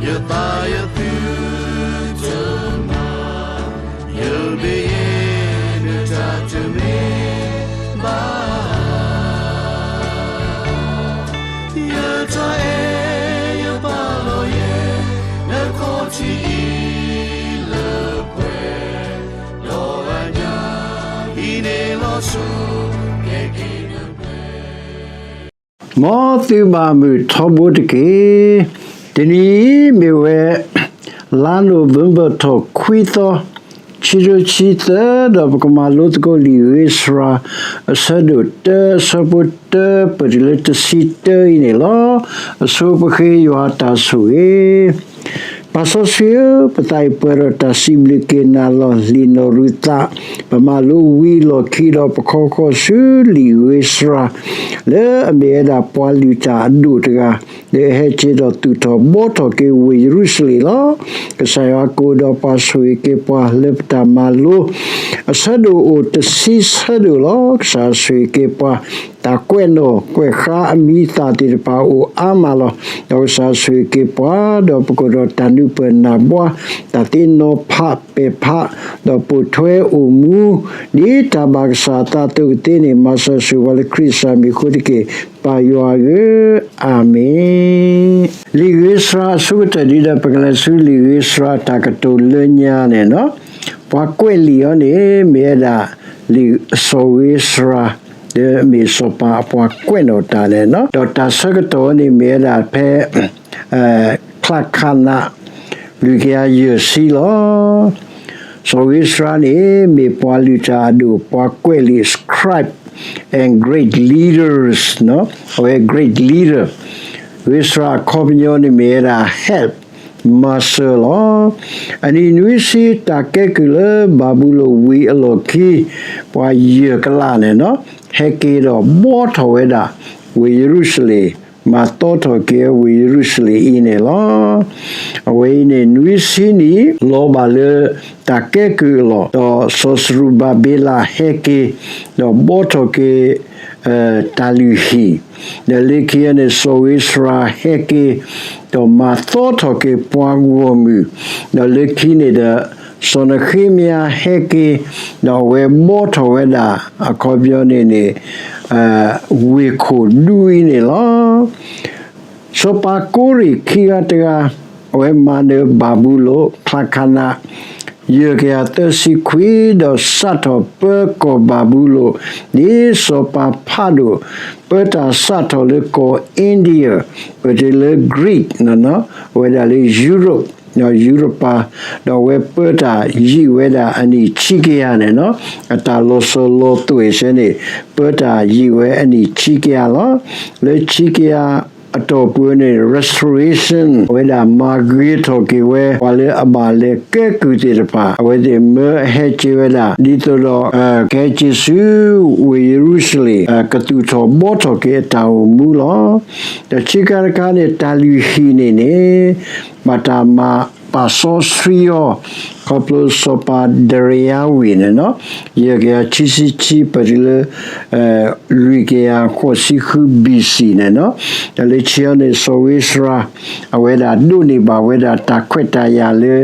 ယသးယသုတမၤ, ယမ့ၢ်ယဲ နတၢ်တမ့ၢ်ဘၣ်, ယတၢ်အဲၣ်ယပာ်လီၤယဲ နခီၣ်ထံးအံၤလၢပှဲၤ, ဒီးအညၣ်အံၤန့ၣ်လီၤဆီ ကဲက့ၤနပှဲၤ မ်သုဘၣ်မုာ်ထီဘိတက့ၢ်. တနံၤအံၤမ့ၢ်ဝဲ လါနိၣ်ဝ့ဘၢၣ်ထီၣ်ခွံသီ, ခံကထိခံဆံသၢ, ဒီးပကမၤလိသကိးလံာ်ဂ့ၤစှၤ အဆၢဒိၣ်တၢ အဆၢဖိတၢ ပတုၤလၢတဆံတၢအံၤန့ၣ်လီၤ. အဆိပဃ့ယွၤတၢ်ဆိၣ်ဂ့ၤ ပၢ်စီဆှံဧၢ, ပသးအံၤပှဲၤဒီးတၢ်စံးဘျုးက့ၤနၤလီၢ်လံၤနီၣ်ရူၤသး, ပမၤလိဝံၤလီၢ်ခံဒီးပခီဃီၤဆူလံာ်ဂ့ၤစှၤ လၢအမ့ၢ်ဝဲဒၣ်ပှၤလုၢ်တၢ်အဒိၣ်တဂၤ, လၢအဟဲက့ၤဒီးသူၣ်ထီၣ်ဘှီထီၣ်က့ၤဝ့ၢ်ယရူၤၡလ့ၣ်လီၤ. ကစၢ်ယွၤကအိၣ်ဒီးပှၤဆိၣ်ဂ့ၤက့ၤပှၤလၢပတၢ်မၤလိ အဆၢဒိၣ်အိၣ်တဆံဆၢဒိၣ်လီၤ. ကစၢ်ဆိၣ်ဂ့ၤက့ၤပှၤ တၢ်ကွဲးနီၣ်ကွဲးဃါအမံၤအသၣ်သ့ၣ်တဖၣ်အိၣ်အါမးလီၤ. ဒီးကစၢ်ဆိၣ်ဂ့ၤက့ၤပှၤ ဒီးပကအိၣ်ဒီးတၢ်နၢ်ပၢၢ်နၢ်ဘှါ, တၢ်သ့နီၤဖးပဲာ်ဖး, ဒီးပိာ်ထွဲအိၣ်မူ ဒ်တၢ်ဘၣ်ကစၢ်အသးအသိးကသ့န့ၣ် မၤစၢၤဆိၣ်ဂ့ၤပှၤလၢခရံာ်စၢ်မံၤအဃိတက့ၢ်. ပၢ်ယွၤဧၢ, အၤမ့ၣ်. လံာ်ဂ့ၤစှၤအဆိကတၢၢ်ဒ်ဒီး ပကလဲၤဆူလံာ်ဂ့ၤစှၤတၢ်ကတိၤလၢညါန့ၣ်လီၤ. ပှၤကွဲးလံာ်အီၤန့ၣ် မ့ၢ်ဝဲဒၣ် လံာ်စီၤဂ့ၤစှၤ လၢအမ့ၢ်စီၤပၤအပှၤကွဲးနီၣ်တၢ်န့ၣ်လီၤ. ဒီးတၢ်ဆၢကတီၢ်န့ၣ်မ့ၢ်ဝဲဒၣ်ဖဲ ချါခါနး လွံၢ်ကယၤယဲၢ်ဆံလီၤ. စီၤဂ့ၤစှၤန့ၣ် မ့ၢ်ပှၤလုၢ်တၢ်အဒိၣ် ပှၤကွဲးလံာ် scribe and great leaders, အဝဲ great leader, ဂ့ၤစှၤအခီပညီန့ၣ်မ့ၢ်ဝဲဒၣ် help, မၤစၢၤလီၤ. အနံၣ်နွံဆံတၢ်ကဲကုၢ်လၢဘၤဘူလိၣ်ဝံၤအလီၢ်ခံ ပှၤယဲၢ်ကလးန့ၣ်လီၤ. ဟဲက့ၤဒီးဘှီထီၣ်ဝဲဒၣ် ဝ့ၢ်ယရူၤၡလ့ၣ်, မၤသီထီၣ်က့ၤဝ့ၢ်ယရူၤၡလ့ၣ်အံၤန့ၣ်လီၤ. အဝဲအံၤန့ၣ် နွံဆံနံၣ် လီၤဘၣ်လၢတၢ်ကဲကုၢ်အလီၢ်, ဒီးစီၤစရူၤဘၤဘ့လးဟဲက့ၤ, ဒီးဘှီထီၣ်က့ၤ တၢ်လုၢ်ဟံၣ်, ဒီးလၢခံန့ၣ် စီၤဂ့ၤစှၤဟဲက့ၤ, ဒီးမၤသီထီၣ်က့ၤပှၤဂီၢ်မုၢ်, ဒီးလၢခံန့ၣ်ဒီး စီၤနဃ့မယၤဟဲက့ၤ, ဒီးအဝဲဘှီထီၣ်ဝဲဒၣ် အခီပညီန့ၣ်န့ၣ် ဝ့ၢ်ခိၣ်ဒူအံၤန့ၣ်လီၤ. စီၤပၤကိရ့ၣ်ခံဂၤတဂၤ အဝဲမၤနၢၤဘၤဘူလိၣ် ချါခါနး ယဲၢ်ကယၤသၢဆံခွံ ဒီးစးထီၣ်ပၢကီၢ်ဘၤဘူလိၣ် ဒ်စီၤပၤဖးဒိၣ် ပၢတၢ်စးထီၣ်လၢကီၢ် India, ပတုၤလၢ Greek, အဝဲဒၣ်လၢ Europe, ယူရပၤ, ဒီးအဝဲပၢတၢ်ယံာ်ဝဲဒၣ်အနံၣ်ခံကယၤန့ၣ်လီၤ. အတၢ်လီၤစၢၤလီၤသွဲၣ်ဆၢန့ၣ် ပၢတၢ်ယံာ်ဝဲအနံၣ်ခံကယၤလီၤ. လၢခံကယၤအတီၢ်ပူၤန့ၣ် restoration အဝဲဒၣ်မၤဂ့ၤထီၣ်က့ၤဝဲ ပှၤလၢအဘၣ်လဲၤကဲကုၢ်သ့ၣ်တဖၣ် အဝဲသ့ၣ်မၢအဟဲက့ၤဝဲဒၣ် ဒ်သိးဒီး ကဟဲက့ၤဆူဝ့ၢ်ယရူၤၡလ့ၣ် ကသူၣ်ထီၣ်ဘှီထီၣ်က့ၤအတၢ်အိၣ်မူလီၤ. ဒီးခံခါတခါန့ၣ် တၢ်လုၢ်ဟံၣ်န့ၣ်န့ၣ် ဘၣ်တၢ်မၤပာ်စီဆှံအီၤ ခီဖျိစီၤပၤဒရံယါဝံၤန့ၣ်လီၤ. ယဲၢ်ကယၤခံဆံခံ ပတုၤလၢ လွံၢ်ကယၤဃိးဆံဃု ဘီၣ်စံၣ် န့ၣ်လီၤ. ဒီးလၢခံအံၤန့ၣ် စီၤဝ့စြၤ အဝဲဒၣ်ဒိးန့ၢ်ဘၣ်ဝဲဒၣ်တၢ်ခွဲးတၢ်ယာ်လၢ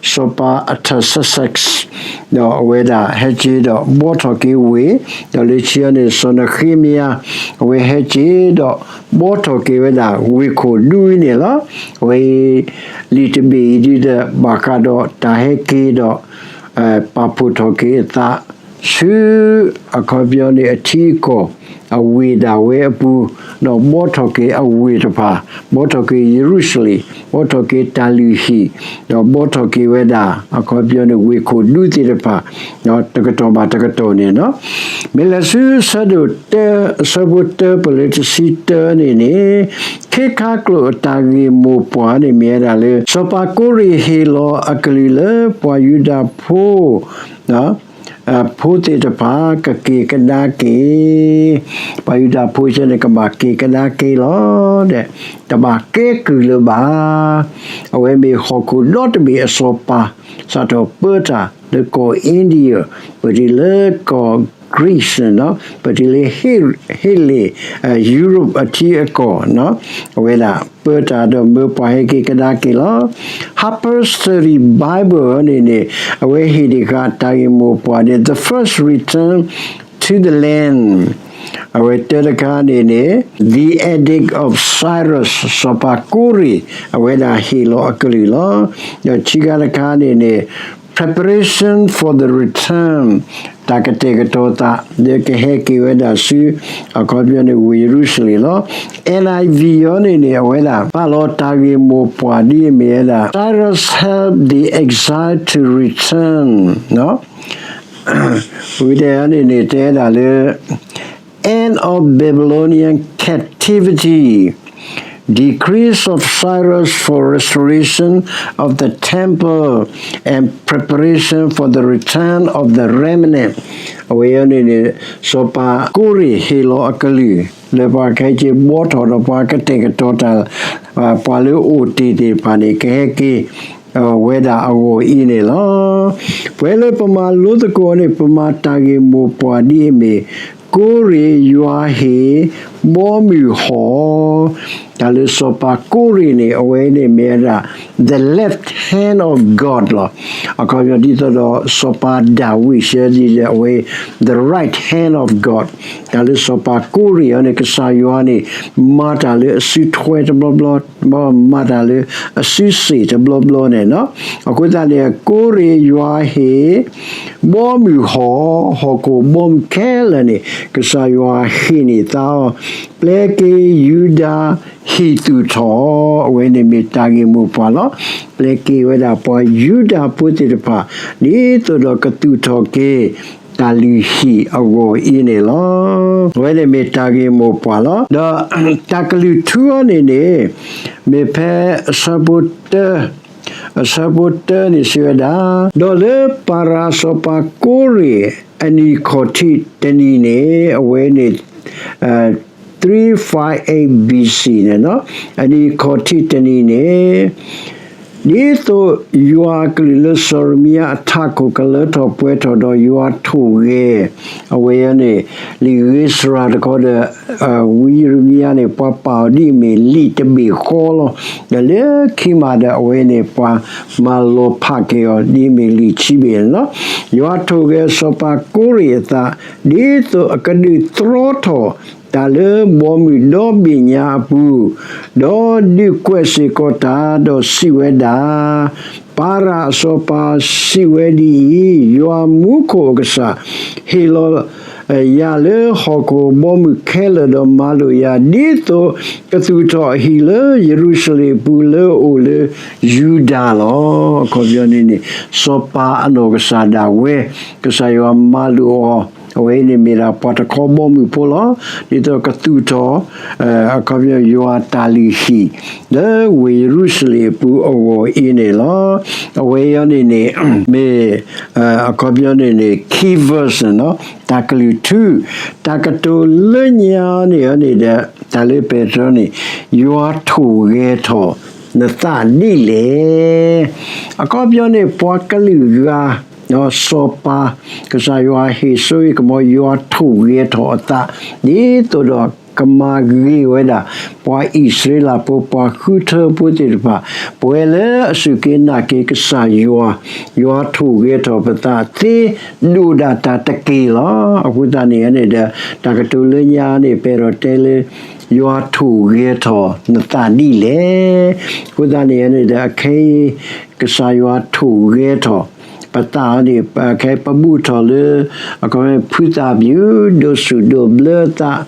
စီၤပၤအထၢၣ်စဲးစဲး ဒီးအဝဲဒၣ်ဟဲက့ၤဒီးဘှီထီၣ်က့ၤဝ့ၢ်, ဒီးလၢခံအံၤန့ၣ် စီၤနဃ့မယၤ အဝဲဟဲက့ၤဒီးဘှီထီၣ်က့ၤဝဲဒၣ် ဝ့ၢ်ခိၣ်ဒူအံၤန့ၣ်လီၤ. အဝဲအံၤ လံာ်တဘ့ၣ်အံၤဒ်ဒီး ဘၣ်ဃးဒီးတၢ်ဟဲက့ၤဒီး ပာ်ဖှိၣ်ထီၣ်က့ၤအသး ဆူ အခီပညီန့ၣ် အထံအကီၢ် အဝ့ၢ်ဒၣ်ဝဲအပူၤ, ဒီးဘှီထီၣ်က့ၤအဝ့ၢ်တဖၣ်, ဘှီထီၣ်က့ၤယရူၤၡလ့ၣ်, ဘှီထီၣ်က့ၤတၢ်လုၢ်ဟံၣ်, ဒီးဘှီထီၣ်က့ၤဝဲဒၣ် အခီပညီန့ၣ် ဝ့ၢ်ခိၣ်ဒူသ့ၣ်တဖၣ် တကတီၢ်ဘၣ်တကတီၢ်န့ၣ်လီၤ. မ့ၢ်လဲၤဆူဆၢဒိၣ်တၢ အဆၢဖိတၢ ပလၢတဆံတၢန့ၣ်န့ၣ် ခ့ခါကျိာ်အတၢ်ဂ့ၢ်မိၢ်ပှၢ်န့ၣ်မ့ၢ်ဝဲဒၣ်လၢ စီၤပၤကိရ့ၣ်ဟ့ၣ်လီၤအကလုၢ်လၢပှၤယူဒၤဖိ ဖိသ့ၣ်တဖၣ် ကက့ၤကဒါက့ၤ, ပှၤယူဒၤဖိဆၢန့ၣ် ကဘၣ်က့ၤကဒါက့ၤလီၤ. တဘၣ်ကဲကုၢ်လၢၤဘၣ်. အဝဲမ့ၢ်ဟီၣ်ခိၣ်ဒီတဘ့ၣ်အစီၤပၤ စးထီၣ်ပၢတၢ်လၢကီၢ် India, ပတုၤလၢကီၢ် Greece န့ၣ်လီၤ. ပတုၤလၢ Helene, Europe အထံအကီၢ်န့ၣ်လီၤ. အဝဲဒၣ်ပၢတၢ်ဒီးမၢပှၤဟဲက့ၤကဒါက့ၤလီၤ. Harper's Study Bible န့ၣ်န့ၣ် အဝဲဟ့ၣ်ဒံးဃာ်တၢ်ဂ့ၢ်မိၢ်ပှၢ်န့ၣ် The First Return to the Land အဝဲတၢတခါန့ၣ်န့ၣ် The Edict of Cyrus စီၤပၤကိရ့ၣ် အဝဲဒၣ်ဟ့ၣ်လီၤအကလုၢ်လီၤ. ဒီးခံခါတခါန့ၣ်န့ၣ် Preparation for the Return တၢ်ကတဲာ်ကတီၤသး ဒီးကဟဲက့ၤဝဲဒၣ်ဆူ အခီပညီန့ၣ် ဝ့ၢ်ယရူၤၡလ့ၣ်လီၤ. NIV အီၤန့ၣ်န့ၣ် အဝဲဒၣ်ပာ်လီၤတၢ်ဂ့ၢ်မိၢ်ပှၢ်ဒ်အမ့ၢ်ဝဲဒၣ် Cyrus helped the exile to return ဝံၤဒဲးန့ၣ်န့ၣ် တဲဒၣ်လၢ End of Babylonian captivity, decrees of Cyrus for restoration of the temple and preparation for the return of the remnant အဝဲအံၤန့ၣ်န့ၣ် စီၤပၤကိရ့ၣ်ဟ့ၣ်လီၤအကလုၢ် လၢပှၤကဟဲက့ၤဘှီထီၣ်ဒီးပှၤကတဲာ်ကတီၤတၢ် ပှၤလၢအိၣ်တ့ၢ်သ့ၣ်တဖၣ်န့ၣ် ကဟဲက့ၤ ဝဲဒၣ်အဂီၢ်အံၤန့ၣ်လီၤ. ပှၤလၢပမၤလိသကိးန့ၣ် ပမၤတၢ်ဂ့ၢ်မိၢ်ပှၢ်ဒ်အမ့ၢ် ကိရ့ၣ်ယွၤဟ့ၣ် ဘီမုၢ်ဟီၣ် တၢ်လၢစီၤပၤကိရ့ၣ်န့ၣ် အဝဲန့ၣ်မ့ၢ်ဝဲဒၣ် the left hand of God လီၤ. အခီပညီဒ်သိးဒီးစီၤပၤဒၤဝံး ဆၢဒ်ဒီးအဝဲ the right hand of God တၢ်လၢစီၤပၤကိရ့ၣ်အီၤန့ၣ် ကစၢ်ယွၤန့ၣ် မၤတၢ်လၢအစုထွဲတဘျီဘျီ မၤတၢ်လၢအစုစ့ၣ်တဘျီဘျီန့ၣ်လီၤ. အဃိသတးန့ၣ် ကိရ့ၣ်ယွၤဟ့ၣ် ဘီမုၢ်ဟီၣ် ဟီၣ်ခိၣ်ဘီမုၢ်ခဲလၢာ်န့ၣ် ကစၢ်ယွၤဟ့ၣ်န့ၢ်သးအီၤ ပျဲက့ၤယူဒၤဟံၣ်သူၣ်ထီၣ် အဝဲန့ၣ်မ့ၢ်တၢ်ဂ့ၢ်မိၢ်ပှၢ်လီၤ. ပျဲက့ၤဝဲဒၣ်ပှၤယူဒၤဖိသ့ၣ်တဖၣ် ဒ်သိးဒီးကသူၣ်ထီၣ်က့ၤ တၢ်လုၢ်ဟံၣ်အဂီၢ်အံၤန့ၣ်လီၤ. အဝဲန့ၣ်မ့ၢ်တၢ်ဂ့ၢ်မိၢ်ပှၢ်လီၤ. ဒီးတၢ်ကလုၢ်ထူအီၤန့ၣ်န့ၣ် မ့ၢ်ဖဲအဆၢဖိတၢ အဆၢဖိတၢန့ၣ်စံးဝဲဒၣ်, ဒီးလၢပၤရၤစီၤပၤကိရ့ၣ်အနံၣ်ခီၣ်ထံးတနံၤန့ၣ် အဝဲန့ၣ် three five eight B C န့ၣ်လီၤ. အနံၣ်ခီၣ်ထံးတနံၤန့ၣ် ဒ်သိးယွၤအကလုၢ်လၢစီၤရမံယၤအထးခိၣ်ကလၢထီၣ်ပှဲၤထီၣ်ဒီးယွၤထိၣ်ဂဲၤ အဝဲန့ၣ် လံာ်ဧ့စြၤတခီဒီး ဝံယံးရမံယၤန့ၣ် ပှၤပာ်အီၤဒ်အမ့ၢ်လံာ်တဘ့ၣ်ဃီလီၤ. ဒီးလၢခံမးဒီးအဝဲန့ၣ် ပှၤမၤလီၤဖးက့ၤအီၤဒ်အမ့ၢ်လံာ်ခံဘ့ၣ်န့ၣ်လီၤ. ယွၤထိၣ်ဂဲၤစီၤပၤကိရ့ၣ်အသး ဒ်သိးအကဒုးသြီထီၣ်တၢ်လၢဘီမုၢ်ဒီဘ့ၣ်ညါအပူၤ, ဒီးဒုးကွဲးစ့ၢ်ကီးတၢ်, ဒီးစံးဝဲဒၣ်, ပၤရၤအစီၤပၤစံးဝဲဒ်အံၤ, ယွၤမူခိၣ်အကစၢ် ဟ့ၣ်လီၤ ယၤလၢဟီၣ်ခိၣ်ဘီမုၢ်ခဲလၢာ်ဒီးမၤလိာ်ယၤ ဒ်သိးကသူၣ်ထီၣ်အဟံၣ်လၢယရူၤၡလ့ၣ်အပူၤလၢအအိၣ်လၢယူဒၤလီၤ. အခီပညီန့ၣ်န့ၣ် စီၤပၤအနီၢ်ကစၢ်ဒၣ်ဝဲ ကစၢ်ယွၤမၤလိာ်အီၤ အဝဲအံၤန့ၣ်မ့ၢ်ဒၣ်ပှၤတခီဘီမုၢ်ဖိလီၤ. ဒ်သိးကသူၣ်ထီၣ် အခီပညီယွၤတၢ်လုၢ်ဟံၣ် လၢဝ့ၢ်ယရူၤၡလ့ၣ်အပူၤအဂီၢ်အံၤန့ၣ်လီၤ. အဝဲအံၤန့ၣ်န့ၣ် မ့ၢ် အခီပညီန့ၣ်န့ၣ် key verse န့ၣ်လီၤ. တၢ်ကလုၢ်ထူ တၢ်ကတိၤလၢညါန့ၣ်န့ၣ်ဒီး တၢ်လၢပဲတြီန့ၣ် ယွၤထိၣ်ဂဲၤထီၣ်နသးဒ်လဲၣ်. အခီပညီန့ၣ် ပှၤကလုာ်ဂၤ စီၤပၤ ကစၢ်ယွၤဟ့ၣ်စိဟ့ၣ်ကမီၤ ယွၤထိၣ်ဂဲၤထီၣ်အသး ဒ်သိးဒီးကမၤဂ့ၤဝဲဒၣ် ပှၤအံၣ်စရ့လးဖိ ပှၤဃုထၢဖိသ့ၣ်တဖၣ် ပဝဲလၢအစူၢ်က့ၤနာ်က့ၤကစၢ်ယွၤ ယွၤထိၣ်ဂဲၤထီၣ်ပသးသ့ ဒိၣ်ဒၣ်တၢ်တက့ၢ်လီၤ. အဃိသတးန့ၣ်န့ၣ်ဒီး တၢ်ကတိၤလၢညါန့ၣ် ပဲတြီတဲလၢ ယွၤထိၣ်ဂဲၤထီၣ်နသးဒ်လဲၣ်. အဃိသတးန့ၣ်န့ၣ်ဒီး အခဲအံၤ ကစၢ်ယွၤထိၣ်ဂဲၤထီၣ် ပသးန့ၣ် ခဲအံၤပဘူၣ်ထီၣ်လၢ အခီပညီ ဖုသးပျူၤ ဒိးစူၣ်ဒိးဘျၢသး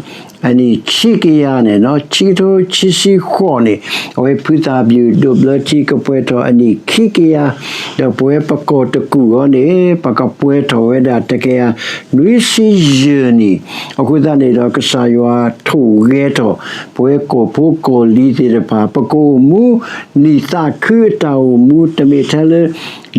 အနံၣ်ခံကယၤန့ၣ် ခံကထိခံဆံဃိးန့ၣ် အဝဲဖုသးပျူၤ ဒိးဘျၢထံကပှဲၤထီၣ်အနံၣ်ခံကယၤ ဒီးပဝဲပကီၢ်တကူၣ်အံၤန့ၣ် ပကပှဲၤထီၣ်ဝဲဒၣ်တကယၤနွံဆံယဲၢ်နံၣ်. အဃိသတးန့ၣ်ဒီး ကစၢ်ယွၤထိၣ်ဂဲၤထီၣ် ပဝဲကီၢ်ဖိကီၢ်လံၤသ့ၣ်တဖၣ် ပကအိၣ်မူ နံၣ်သးခုအတၢ်အိၣ်မူ တမ့ၢ်ထဲလၢ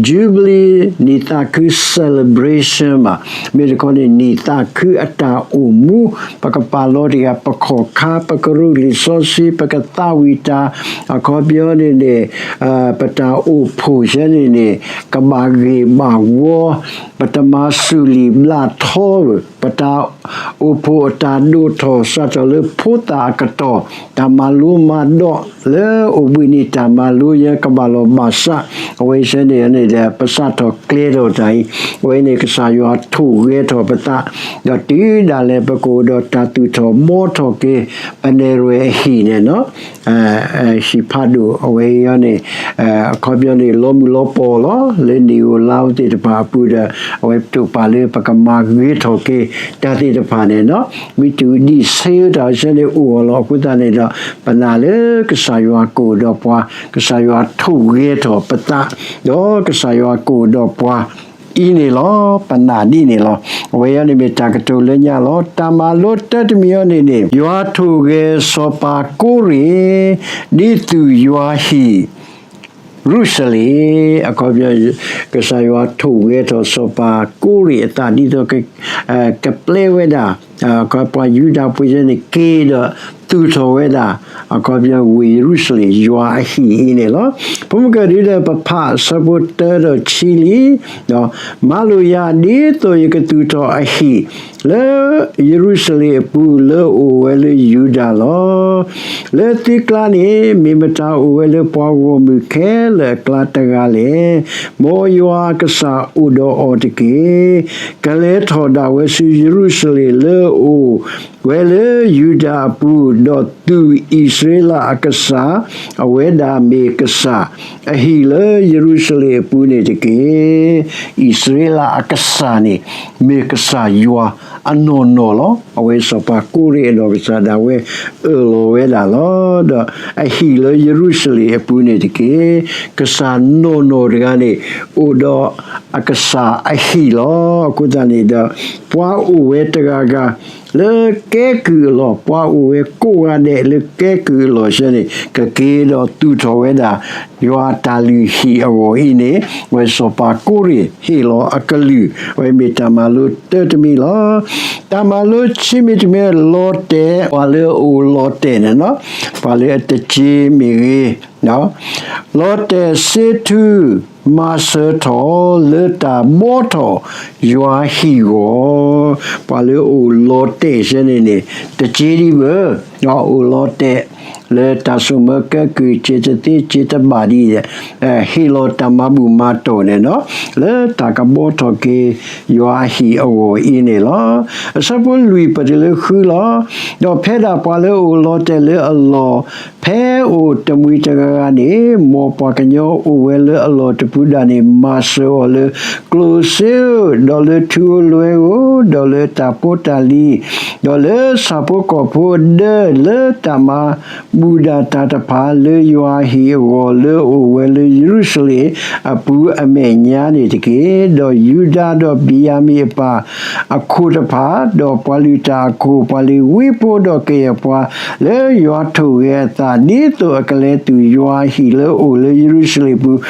Jubilee နံၣ်သးခု celebration ဘၣ်. မ့ၢ်တခီန့ၣ် နံၣ်သးခုအတၢ်အိၣ်မူ ပကပာ်လီၤ တဂၤ ပခီၣ်ခါ ပကရူၢ်လံာ်စီဆှံ ပကသးဝံၣ်တၢ် အခီပညီန့ၣ်န့ၣ် ပတၢ်အိၣ်ဖှိၣ်ဆဲန့ၣ်န့ၣ် ကဘၣ်ဂ့ၢ်ဘၣ်ဝီ, ပတမၤစူၢ်လံာ်ဘျးထီဧၢ, ပတၢ်အိၣ်ဖှိၣ်အတၢ်ဒိၣ်ထီၣ် စးထီၣ်လၢဖိသၣ်အကတီၢ် တၢ်မၤလိမၤဒိးလၢအိၣ်ဘှံးနံၤတၢ်မၤလိယဲ ကဘၣ်လီၤဘၣ်စး, အဝဲဆဲန့ၣ်န့ၣ်ဒီး ပစးထီၣ်ကျဲထီၣ်တၢ်အံၤ, အဝဲန့ၣ်ကစၢ်ယွၤထိၣ်ဂဲၤထီၣ်ပသး, ဒီးတုၤဒၣ်လဲာ် ပကအိၣ်ဒီးတၢ်သူၣ်ထီၣ်ဘှီထီၣ်က့ၤ ပနဲၣ်ရွဲၣ်အဟံၣ်န့ၣ်နီၤ ဟံၣ်ဖးဒိၣ်အဝဲအံၤန့ၣ် အခီပညီန့ၣ် လီၤမုၢ်လီၤပှီၢ်လီၤ. လၢနံၣ်ဧိၤလါဧိၤသ့ၣ်တဖၣ်အပူၤဒီး အဝဲပတိာ်ပာ်လၢပကမၤဂ့ၤထီၣ်က့ၤတၢ်သ့ၣ်တဖၣ်န့ၣ်နီၤ မ့ၢ်တုၤဒံးဆၢတၢ်ဆဲန့ၣ်အိၣ်အီၤလီၤ. အဃိသတးန့ၣ်ဒီး ပနာ်လၢကစၢ်ယွၤကအိၣ်ဒီးပှၤ, ကစၢ်ယွၤထိၣ်ဂဲၤထီၣ်ပသး, ဒီးကစၢ်ယွၤကအိၣ်ဒီးပှၤ အံၤန့ၣ်လီၤ. ပနာ်ဒ်န့ၣ်လီၤ. အဝဲအံၤန့ၣ်မ့ၢ်တၢ်ကတိၤလၢညါလီၤ. တၢ်မၤလိတၢတမံၤအံၤန့ၣ်န့ၣ် ယွၤထိၣ်ဂဲၤစီၤပၤကိရ့ၣ် ဒ်သိးယွၤဟံၣ် ရူၤၡလ့ၣ်, အခီပညီ ကစၢ်ယွၤထိၣ်ဂဲၤထီၣ်စီၤပၤကိရ့ၣ်အသး ဒ်သိး ကပျဲဝဲဒၣ် ပှၤယူဒၤဖိဆဲန့ၣ် က့ၤဒီးသူၣ်ထီၣ်ဝဲဒၣ် အခီပညီဝ့ၢ်ယရူၤၡလ့ၣ် ယွၤအဟံၣ်အံၤန့ၣ်လီၤ. ဖိမုၣ်ကဒုဒီး ပဖးအဆၢဖိတၢဒီးခံလံ, မၤလိာ်ယၤ ဒ်သိးယကသူၣ်ထီၣ်အဟံၣ် လၢယရူၤၡလ့ၣ်အပူၤ လၢအအိၣ်ဝဲလၢယူဒၤလီၤ. လၢသ့ကျါန့ၣ် မ့ၢ်မတၤအိၣ်ဝဲလၢပှၤဂီၢ်မုၢ်ခဲလၢာ်အကျါတဂၤလဲၣ်. မ်ယွၤအကစၢ်အိၣ်ဒီးအီၤတက့ၢ်. ကလဲၤထီၣ်ဒၣ်ဝဲဆူယရူၤၡလ့ၣ် လၢအအိၣ်ဝဲလၢယူဒၤအပူၤ, ဒီးသူၣ်အံၣ်စရ့လးအကစၢ်, အဝဲဒၣ်မ့ၢ်ကစၢ် အဟံၣ်လၢယရူၤၡလ့ၣ်အပူၤန့ၣ်တက့ၢ်. အံၣ်စရ့လးအကစၢ်န့ၣ် မ့ၢ်ကစၢ်ယွၤအနီၢ်နီၢ်လီၤ. အဝဲစီၤပၤကိရ့ၣ်အနီၢ်ကစၢ်ဒၣ်ဝဲအၢၣ်လီၤဝဲဒၣ်လီၤ. ဒီးအဟံၣ်လၢယရူၤၡလ့ၣ်အပူၤန့ၣ်တက့ၢ်. ကစၢ်နီၢ်နီၢ်တဂၤန့ၣ် အိၣ်ဒီးအကစၢ်အဟံၣ်လီၤ. အဃိသတးန့ၣ်ဒီး ပှၤအိၣ်ဝဲတဂၤဂၤ လၢကဲကုၢ်အလီၢ်, ပှၤအိၣ်ဝဲကိးဂၤဒဲးလၢကဲကုၢ်အလီၢ်ဆဲန့ၣ် ကက့ၤဒီးသူၣ်ထီၣ်ဝဲဒၣ် ယွၤအတၢ်လုၢ်ဟံၣ်အဂီၢ်အံၤန့ၣ် အဝဲစီၤပၤကိရ့ၣ်ဟ့ၣ်လီၤအကလုၢ်, အဝဲမ့ၢ်တၢ်မၤလိတၢတမံၤလီၤ. တၢ်မၤလိခံမံၤတမံၤ လီၤတဲာ်, ပှၤလၢအအိၣ်လီၤတဲာ်န့ၣ်နီၤ, ပှၤလၢအတက့မ့ၢ်ဂ့ၤ လီၤတဲာ်စ့ထူ မၤစၢၤထီၣ်လၢတၢ်ဘှီထီၣ်ယွၤဟံၣ်အဂီၢ်, ပှၤလၢအအိၣ်လီၤတဲာ်ဆဲန့ၣ်န့ၣ် တက့ဒံးဘၣ်, အိၣ်လီၤတဲာ် လၢတၢ်ဆိၣ်မၢကဲကုၢ် က့ၤတသ့က့ၤတဘၣ်ဒ် ဟ့ၣ်လီၤတၢ်မၤဘူၣ်မၤတီၢ်န့ၣ်နီၤ, လၢတၢ်ကဘှီထီၣ်က့ၤယွၤအဟံၣ်အဂီၢ်အံၤန့ၣ်လီၤ. အဆၢဖိလွံၢ်ပတုၤလၢဃုလီၤ. ဒီးဖဲဒၣ်ပှၤလၢအအိၣ်လီၤတဲာ်လၢအလီၢ် ဖဲအိၣ်တမှံၤတဂၤဂၤန့ၣ် မ်ပှၤကညီအိၣ်ဝဲလၢအလီၢ်တပူၤဒၣ်န့ၣ် မၤစၢၤအီၤလၢ ကျိၣ်စ့ဧၢ, ဒီးလၢထူဧိၤလွဲဧိၤ, ဒီးလၢတၢ်ဖိတၢ်လံၤ, ဒီးလၢဆၣ်ဖိကီၢ်ဖိအဒၢ, လၢတၢ်မၤဘူၣ်ဒၣ်တၢ်တဖၣ် လၢယွၤအဟံၣ်အဂီၢ် လၢအအိၣ်ဝဲလၢယရူၤၡလ့ၣ်အပူၤအမဲာ်ညါန့ၣ်တက့ၢ်. ဒီးယူဒၤဒီးဘ့ၣ်ယၤမံၣ်အပၢ် အခိၣ်တဖၣ်, ဒီးပှၤလုၢ်တၢ်အခိၣ်, ပှၤလ့ၤဝံဖိ, ဒီးကယဲၢ်ပှၤလၢယွၤထိၣ်ဂဲၤအသး ဒ်သိးအကလဲၤသူၣ်ယွၤအဟံၣ်လၢအအိၣ်လၢယရူၤၡလ့ၣ်ပူၤ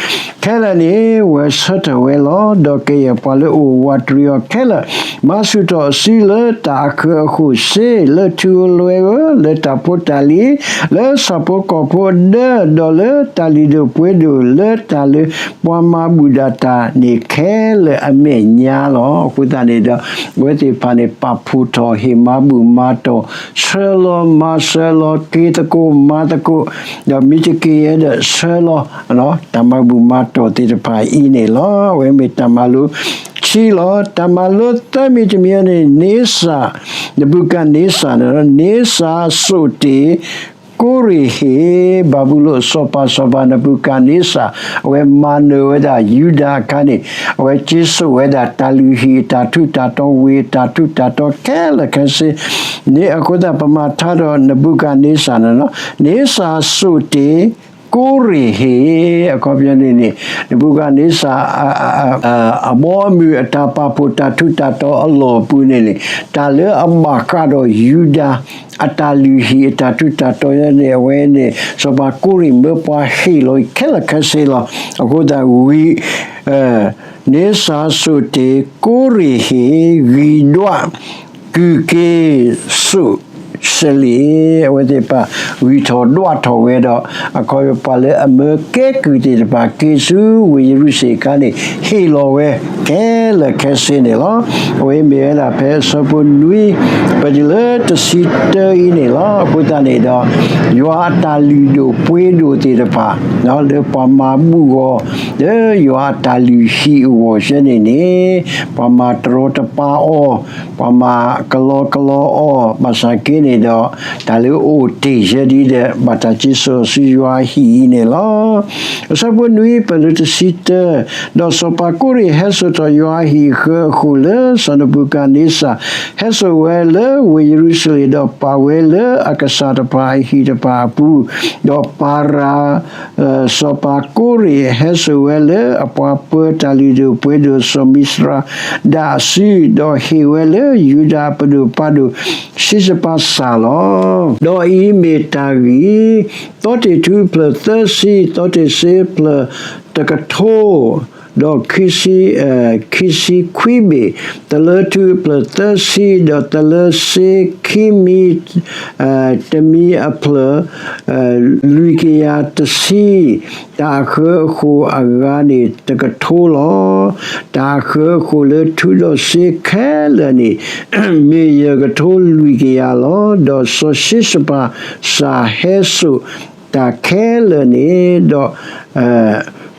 ခဲလၢာ်န့ၣ် ဝဲဆၢထၢၣ်ဝဲလီၤ. ဒီးကယဲၢ်ပှၤလၢအအိၣ်ဝးတရံးအီၤခဲလၢာ် မၤဆူၣ်ထီၣ်အစုလၢတၢ်အဃၢၤအဃိၣ်စ့, လၢထူဧိၤလွဲဧိၤ, လၢတၢ်ဖိတၢ်လံၤ, လၢဆၣ်ဖိကီၢ်ဖိအဒၢ, ဒီးလၢတၢ်လုၢ်ဒိၣ်ပှ့ၤဒိၣ်, လၢတၢ်လၢပှၤမၤဘူၣ်ဒၣ်တၢ်န့ၣ်ခဲလၢာ်အမဲာ်ညါလီၤ. အဃိသတးန့ၣ်ဒီး အဝဲသ့ၣ်တဖၣ်န့ၣ် ပာ်ဖှိၣ်ထီၣ်ဟ့ၣ်မၤဘူၣ်မၤတီၢ် ဆှၢလီၤမၤဆှၢလီၤ က့ၤသကိးမၤသကိး, ဒီးမ့ၢ်တက့ၤဒီးဆှၢလီၤ တၢ်မၤဘူၣ်မၤတီၢ်သ့ၣ်တဖၣ်အံၤန့ၣ်လီၤ. အဝဲမ့ၢ်တၢ်မၤလိခံလီၤ. တၢ်မၤလိသၢမံၤတမံၤန့ၣ် နစၢ်, နဘူကၤနစၢ်န့ၣ် နစၢ်စိၣ်တ့ၢ် ကိရ့ၣ်ဟ့ၣ်, ဘၤဘူလိၣ်စီၤပၤ စီၤပၤနဘူကၤနစၢ် အဝဲမၤနၢၤဝဲဒၣ်ယူဒၤအခါန့ၣ် အဝဲက့ၤစိာ်ဝဲဒၣ်တၢ်လုၢ်ဟံၣ်အတၢ်ထူးတၢ်တီၤ ဝ့ၢ်အတၢ်ထူးတၢ်တီၤခဲလၢာ်ခဲဆ့ န့ၣ်အဃိသတး ပမၤထါဒီးနဘူကၤနစၢ်န့ၣ်လီၤ. နစၢ်စိၣ်တ့ၢ် ကိရ့ၣ်ဟ့ၣ်, အခီပညီန့ၣ်န့ၣ် နဘူကၤနစၢ် အဘီအမုၢ်အတၢ်ပာ်ဖှိၣ်တၢ်ထူးတၢ်တီၤအလီၢ်အပူၤန့ၣ်န့ၣ် တၢ်လၢအဘၣ်ဃးဒီးယူဒၤ အတၢ်လုၢ်ဟံၣ်အတၢ်ထူးတၢ်တီၤန့ၣ် အဝဲန့ၣ် စီၤပၤကိရ့ၣ်မၢပှၤဟ့ၣ်လီၤအံၤခဲလၢာ်ခဲဆ့လီၤ. အဃိသတးဝံၤ နစၢ်စိၣ်တ့ၢ် ကိရ့ၣ်ဟ့ၣ် ဂံၢ်ဒွး ကုၢ်က့ၤစိာ် ယရူၤၡလ့ၣ်, အဝဲသ့ၣ်တဖၣ်ဂံၢ်ထီၣ်ဒွးထီၣ်ဝဲဒီး အခီပညီပှၤလၢအမၢကဲကုၢ်သ့ၣ်တဖၣ် က့ၤဆူဝ့ၢ်ယရူၤၡလ့ၣ်အခါန့ၣ် ဟ့ၣ်လီၤဝဲခဲလၢာ်ခဲဆ့န့ၣ်လီၤ. အဝဲမ့ၢ်ဝဲဒၣ်ဖဲအဆၢဖိနွံ ပတုၤလၢတဆံတၢအံၤန့ၣ်လီၤ. အဃိသတးန့ၣ်ဒီး ယွၤအတၢ်လုၢ်ဒိၣ်ပှ့ၤဒိၣ်သ့ၣ်တဖၣ် လၢပှၤမၤဘူၣ်ဂီၤ လၢယွၤအတၢ်လုၢ်ဟံၣ်အဂီၢ်ဆၢန့ၣ်န့ၣ် ပှၤမၤတရီတပါအီၤ, ပှၤမၤကလီကလီအီၤ, ဘၣ်ဆၣ်က့န့ၣ်ဒီး တၢ်လၢအအိၣ်တ့ၢ်ယဲဒ်ဒီး ဘၣ်တၢ်စံၣ်စိၤဆူယွၤအဟံၣ်အံၤန့ၣ်လီၤ. အဆၢဖိနွံ ပတုၤလၢတဆံတၢ, ဒီးစီၤပၤကိရ့ၣ်ဟဲစိာ်ထီၣ်ယွၤအဟံၣ်အဃၢအဃိၣ်လၢစီၤနဘူၤခၣ်နံစၢ် ဟဲစိာ်ဝဲလၢဝ့ၢ်ယရူၤၡလ့ၣ် ဒီးပာ်ဝဲလၢအကစၢ်တဖၣ်အဟံၣ်တဖၣ်အပူၤ, ဒီးပၤရၤ စီၤပၤကိရ့ၣ်ဟဲစိာ်ဝဲလၢအပှၤပၢတၢ်လုၢ်ဒိၣ်ပှ့ၤဒိၣ်စီၤမံစရၤဒၣ်အစု, ဒီးဟ့ၣ်ဝဲလၢယူဒၤပဒိၣ်ပှၤဒိၣ်ဆံးစပၤစၢ်လီၤ. ဒီးအံၤမ့ၢ်တၢ်ဂ့ၢ်, သီတ့ၢ်ထူဖျၢၣ်သၢဆံ, သီတ့ၢ်စ့ဖျၢၣ်တကထိ, ဒီး ခံဆံခွံဘ့ၣ်, သလၢထူဖျၢၣ်သၢဆံ, ဒီးသလၢစ့ခံမံ, တမံအဖျၢၣ် လွံၢ်ကယၤတဆံ, တၢ်အဃၢအဃိၣ်အဂၤန့ၣ်တကထိလီၤ. တၢ်အဃၢအဃိၣ်လၢထူဒီးစ့ခဲလၢာ်န့ၣ် မ့ၢ်ယဲၢ်ကထိလွံၢ်ကယၤလီၤ. ဒီးစီၤၡံးစပၤစၢ်ဟဲစိာ်တၢ်ခဲလၢာ်န့ၣ်, ဒီး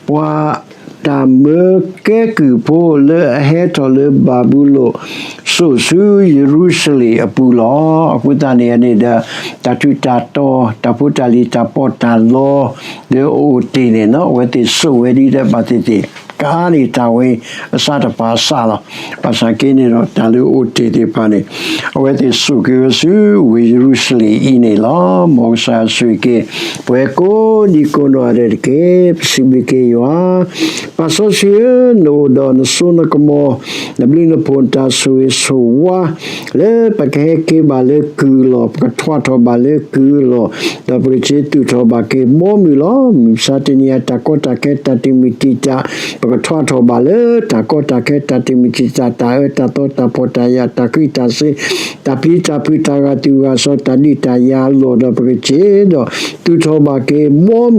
ပှၤတၢ်မၢကဲကုၢ်ဖိလၢအဟဲထီၣ်လၢဘၤဘူလိၣ် စိာ်ဆူယရူၤၡလ့ၣ်အပူၤလီၤ. အဃိသတးန့ၣ်န့ၣ်ဒီး တၢ်ထူးတၢ်တီၤ တၢ်ဖိတၢ်လံၤ တၢ်ပီးတၢ်လီ လၢအအိၣ်တ့ၢ်န့ၣ် အဝဲသ့ၣ်စိာ်ဝဲဒ်ဒီးဘၣ်သ့ၣ်သ့ၣ် ကအါန့ၢ်တၢ်ဝဲအစၢ်တဖၣ်အစၢ်လီၤ. ဘၣ်ဆၣ်က့န့ၣ်ဒီး တၢ်လၢအအိၣ်တ့ၢ်သ့ၣ်တဖၣ်န့ၣ် အဝဲသ့ၣ်စိာ်က့ၤဝဲဆူဝ့ၢ်ယရူၤၡလ့ၣ်အံၤန့ၣ်လီၤ. မ်ကစၢ်ယွၤဆိၣ်ဂ့ၤက့ၤ ပဝဲကိးဒံကိးနီၢ်ဂၤဒဲးတက့ၢ်. ပစံးဘျုးက့ၤယွၤ, ပၢ်စီဆှံဧၢ, နအိၣ်ဒီးနစိနကမီၤ နဘျုးနဖှိၣ်နတၢ်ဆိၣ်ဂ့ၤဆိၣ်ဝါ လၢပကဟဲက့ၤဘၣ်လၢကုၢ်အလီၢ်, ပကထွးထီၣ်ဘၣ်လၢကုၢ်အလီၢ်, ဒီးပကစ့သူၣ်ထီၣ်ဘၣ်က့ၤဘီမုၢ်လီၤ. မုၢ်မဆါတနံၤအံၤ တၢ်ကီတၢ်ခဲ တၢ်တမုာ်တံာ်တာ် ပကထွးထီၣ်ဘၣ်လၢတၢ်ကီတၢ်ခဲ တၢ်တမုာ်တံာ်တာ် တၢ်အၢတၢ်သီ တၢ်ဖှီၣ်တၢ်ယာ် တၢ်ခုတၢ်စ့ တၢ်ပျံၤတၢ်ဖုး တၢ်ဂာ်သူၣ်ဂာ်စီၤ တၢ်ဒုးတၢ်ယၤအလီၢ်ဒီး ပကစ့ဒီး သူၣ်ထီၣ်ဘၣ်က့ၤဘီမုၢ်,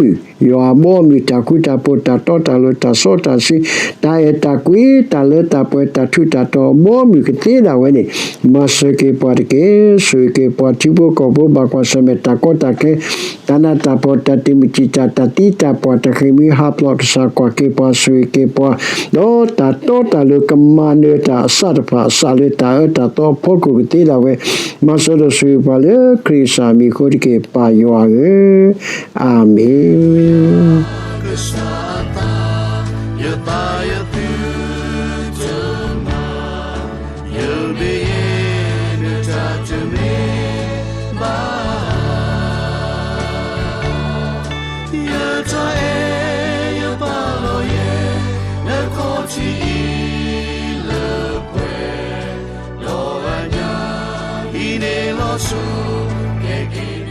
ယွၤအဘီအမုၢ် တၢ်ဃူတၢ်ဖိး တၢ်တီတၢ်လိၤ တၢ်စီတၢ်ဆှံ တၢ်အဲၣ်တၢ်ကွံ တၢ်လၢတၢ်ပှဲၤ တၢ်ထူးတၢ်တီၤ ဘီမုၢ်ကသ့ဒၣ်ဝဲန့ၣ် မၤစၢၤက့ၤပှၤတက့ၢ်. ဆိၣ်ဂ့ၤက့ၤပှၤထံဖိကီၢ်ဖိ ဘၣ်ကွၢ်ဆၢၣ်မဲာ်တၢ်ကီတၢ်ခဲ တၢ်နးတၢ်ဖှီၣ် တၢ်တမုာ်တံာ်တာ် တၢ်သံတၢ်ပှၢ် တၢ်ဃ့ၢ်မှံဟးဖျိး ကစၢ်ကွၢ်က့ၤပှၤ ဆိၣ်ဂ့ၤက့ၤပှၤ ဒီးတၢ်တီတၢ်လိၤ ကမၤနၢၤတၢ်အစၢ်တဖၣ်အစၢ်လၢတၢ်အၢတၢ်သီအဖီခိၣ်ကသ့ဒၣ်ဝဲ မၤစၢၤဒီးဆိၣ်ဂ့ၤပှၤလၢခရံာ်ကစၢ်မံၤအဃိတက့ၢ် ပၢ်ယွၤဧၢ, အၤမ့ၣ်. ယတၢ်အဲၣ်ယပာ်လီၤယဲ နခီၣ်ထံးအံၤလၢပှဲၤ ဒီးအညါ ဟံးန့ၢ်လီၤစိၤ ကဲက့ၤ